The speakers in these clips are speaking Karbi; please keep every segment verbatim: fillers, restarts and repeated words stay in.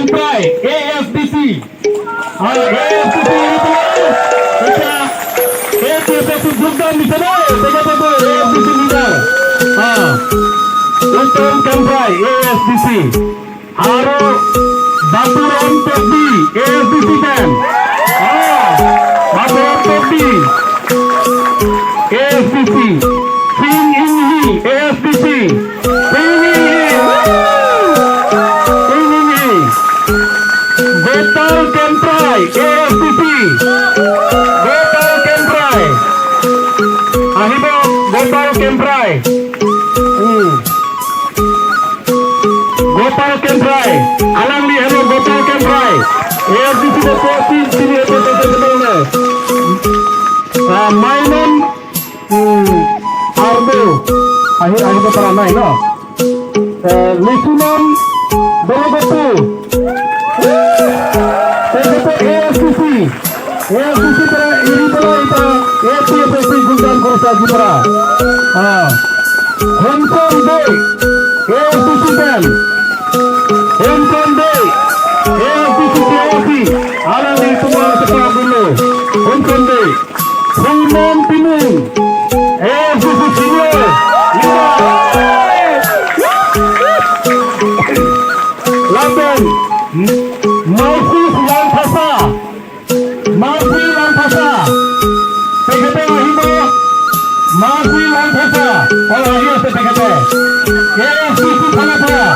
Kemprai, A S D C. Ah, A S D C itu. Kita, A P F C যোগদান দিছে দেই, তেখেতকো A S D C leader. Ah, Uttom Kemprai, A S D C. Aro Baturam Tokbi, A S D C pen. Ah, Baturam Tokbi, A S D C. Sing Inghi, A S D C. Sing Inghi. Sing Inghi. Gopal Kemprai, A S D C. Gopal Kemprai. Ahibo Gopal Kemprai. Hmm. Gopal Kemprai, alangli henlo Gopal Kemprai, A S D C de posi sini itu itu itu itu. Ah, Mainon, hmm, Ardo, ahi ahi para nai no. Eh, Lusunon Dorogopu, tekhete A S D C. A S D C para iri para ita A P F C যোগদান korsa ji para. Ah. Homson Bey, A S D C pen. Homson Bey, A S D C T O C. Alangli tumang sepak dulu. Homson Bey. Hunom Timung, A S D C senior. Lapen Marcus Langthasa. Marcel Langthasa. Tekhete ahibo. Marcel Langthasa. Oh, ahi ase tekhete. A S D C Thanapara.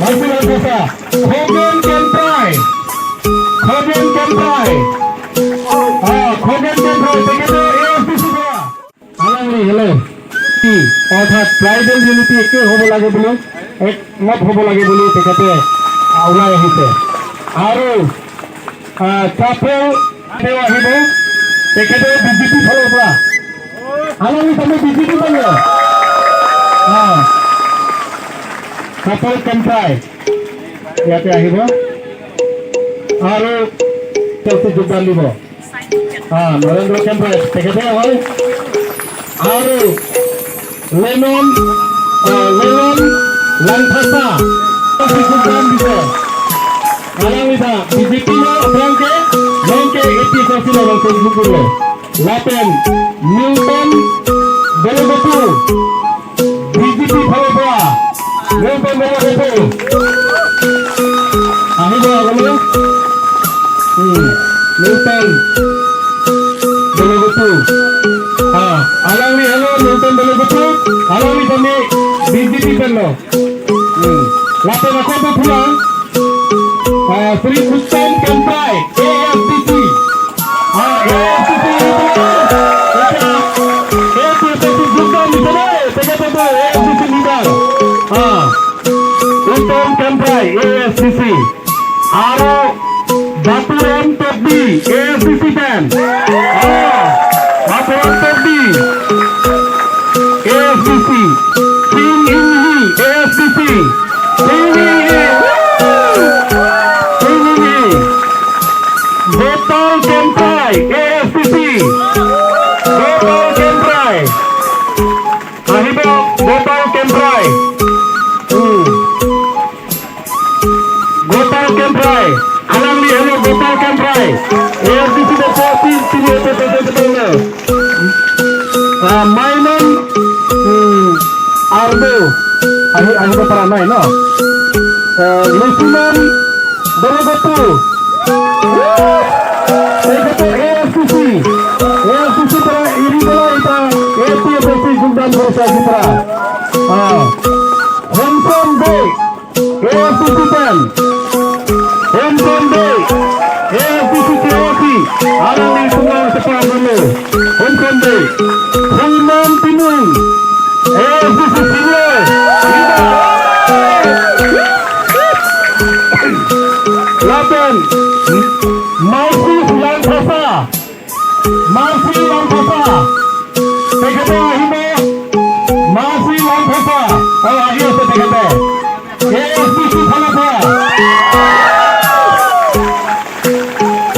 Marcel Langthasa. Khogen Kemprai. Khogen Kemprai. Ah, Khogen Kemprai. Tekhete A S D C Thanapara. Alangli, hello. কি অৰ্থাৎ tribal unity একে হ'ব লাগে বুলি, একমত হ'ব লাগে বুলি তেখেতে, আহ, ওলাই আহিছে। আৰু, আহ, কাপল তেওঁ আহিব, তেখেতে বিজেপি ফালৰ পৰা। Alangli kami বিজেপি ফালৰ। আহ, কাপল কেম্প্ৰাই ইয়াতে আহিব আৰু তেওঁক যোগদান দিব। Ah, Narendra Kemprai, তেখেতে হয়। আৰু লেনন, ah, লেনন লাংথাচা, যোগদান দিছে। Alangli ta BJP lo, aphrangke, nonke A P H C lo, nonke যোগ কৰিলে। Lapen Milton Dologopu, বিজেপি ফালৰ পৰা, Milton Dologopu। আহিব, আহিব। Hmm, Milton Dologopu. Ah, alangli, hello, Milton Dologopu. Alangli kami BJP pen lo. Hmm. Lapen ako po pulang. Ah, Sri Uttom Kemprai, A S D C. Ah, A S D C itu. Kita, A S D C itu juga di sana. Saya kata tu, A S D C leader. Ah, Uttom Kemprai, A S D C. Aro Baturam Tokbi, A S D C pen. Ah, Baturam Tokbi, A S D C. Sing Inghi, A S D C. Sing Inghi. Sing Inghi. Gopal Kemprai, A S D C. Gopal Kemprai. Ahibo Gopal Kemprai. Hmm. Gopal Kemprai. Alangli, hello, Gopal Kemprai. A S D C de posi sini itu itu itu itu. Ah, Mainon, hmm, Ardo. Ahi, ahi, para nai, no? Eh, Lusunon Dologopu. Tekhete A S D C. A S D C para iri para ita A P F C যোগদান korsa ji para. Ah. Homson Bey, A S D C pen. Homson Bey, A S D C T O C. Alangli tumang sepak dulu. Homson Bey. Hunom Timung, A S D C senior. Lapen Marcel Langthasa. Marcel Langthasa. Tekhete ahibo. Marcel Langthasa. Oh, ahi ase tekhete. A S D C Thanapara.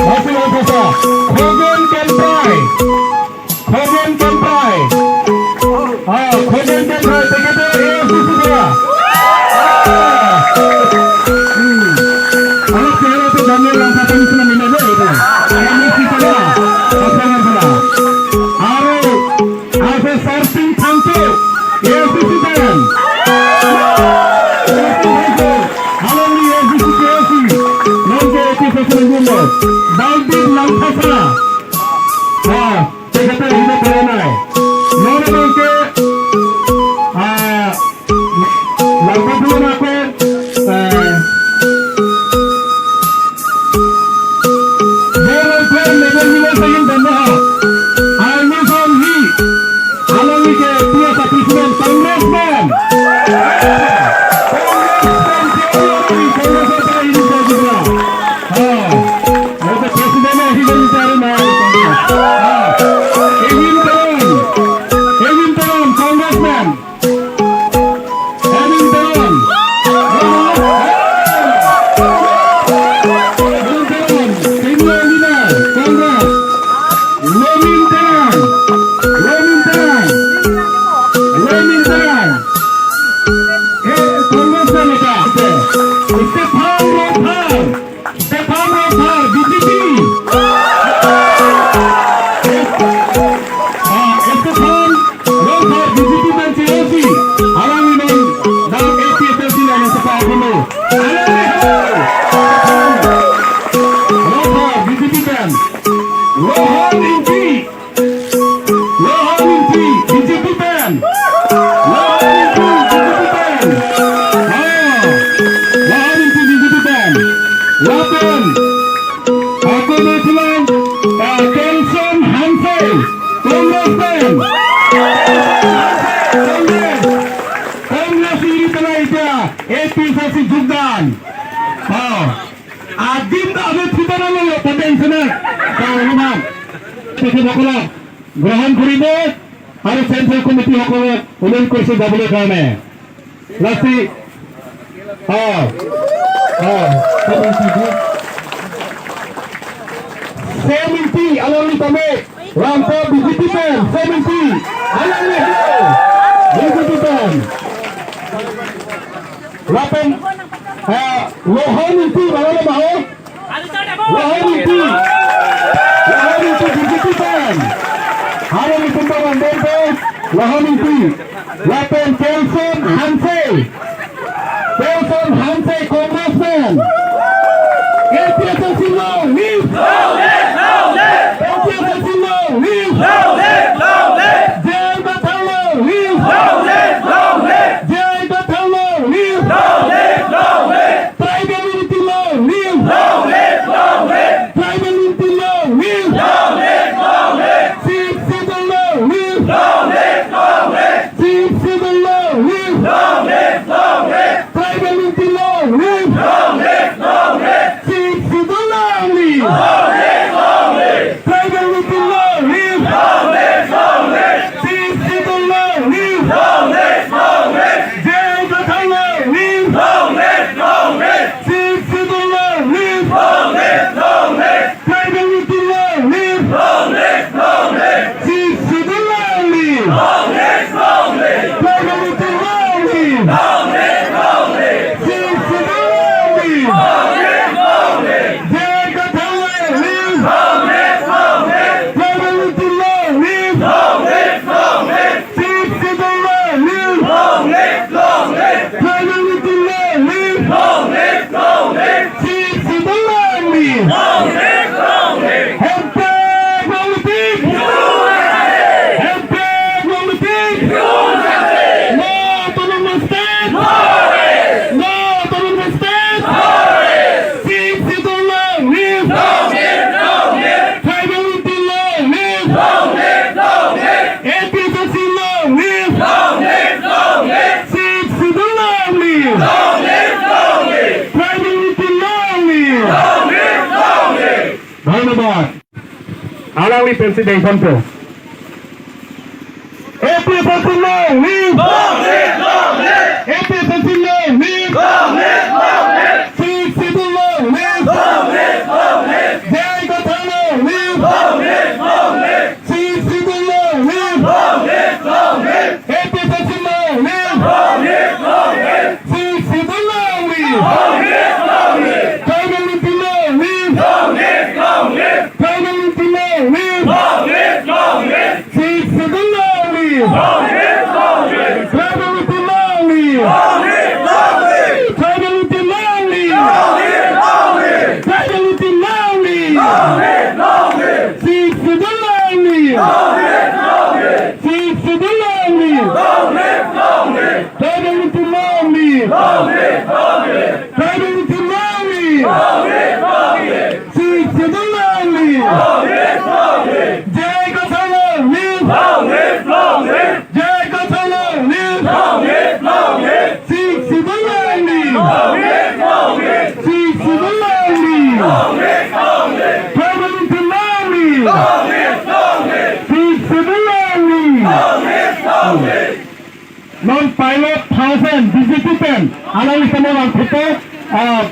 Marcel Langthasa. Khogen Kemprai. Khogen Kemprai. Ah, Khogen Kemprai. Tekhete A S D C Thanapara. Alangli ho. Lopha, B J P pen. Rohan Ingti. Rohan Ingti, B J P pen. Rohan Ingti, B J P pen. Ah, Rohan Ingti, B J P pen. Lapen. Ako na silang, ah, Kelson Hanse, Congress pen. Congress. Congress ini telah itu, A P H L C যোগদান. Ah. Adim ta ave thita na lo potential na. Ka rumam. Tekhetsoklo grohon koribo, aru central committee soklo unin kursi dabule karne. Lasi. Ah. Ah. Seventy alangli tame. Rampa B J P pen, seventy. Alangli ho. B J P pen. Lapen, eh, Rohan Ingti, mana lo maho? Rohan Ingti. Rohan Ingti B J P pen. Hari ini pembaran dente, Rohan Ingti. Lapen Kelson Hanse. Kelson Hanse, Congress pen. A P H L C long live. Long live, long live. A P H L C long live. Long live, long live. J I Kathar long live. Long live, long live. J I Kathar long live. Long live, long live. Tribal unity long live. Long live, long live. Tribal unity long live. Long live, long live. Sixth Schedule long live. Long live, long live. Sixth Schedule long live. Long live, long live. Tribal unity long live. Long live, long live. Sixth Schedule long live. Long live, long live. Tribal unity long live. Long live, long live. Sixth Schedule long live. Long live, long live. J I Kathar long live. Long live, long live. Sixth Schedule long live. Long live, long live. Tribal unity long live. Long live, long live. Sixth Schedule long live. Long live, long live. Tribal unity long live. Long live, long live. Sixth Schedule long live. Long live, long live. J I Kathar long live. Long live, long live. Tribal unity long live. Long live, long live. Sixth Schedule long live. Long live, long live. Tribal unity long live. Long live, long live. Sixth Schedule long live. Long live, long live. Hemprek long live. Hemprek long live. No autonomous state. No autonomous state. Sixth Schedule long live. Long live, long live. Tribal unity long live. Long live, long live. A P H L C long live. Long live, long live. Sixth Schedule long live. Long live, long live. Tribal unity long live. Long live, long live. ধন্যবাদ। Alangli pensi dengponpo. A P H L C long live! Long live, long live! A P H L C long live! Long live, long live! Sixth Schedule long live! Long live, long live! J I Kathar long live! Long live, long live! Sixth Schedule long live! Long live, long live! A P H L C long live! Long live, long live! Sixth Schedule long live! Long live, long live! Tribal unity long live! Long live, long live! Tribal unity long live! Long live, long live! Sixth Schedule long live! Long live, long live! Tribal unity long live! Long live, long live! Tribal unity long live! Long live, long live! Tribal unity long live! Long live, long live! Sixth Schedule long live! Long live, long live! Sixth Schedule long live! Long live, long live! Tribal unity long live! Long live, long live! Tribal unity long live! Long live, long live! Sixth Schedule long live! Long live, long live! J I Kathar long live! Long live, long live! J I Kathar long live! Long live, long live! Sixth Schedule long live! Long live, long live! Sixth Schedule long live! Long live, long live! Tribal unity long live! Long live, long live! Sixth Schedule long live! Long live, long live! Non pilot thousand B J P pen alangli tame vangthupo, ah,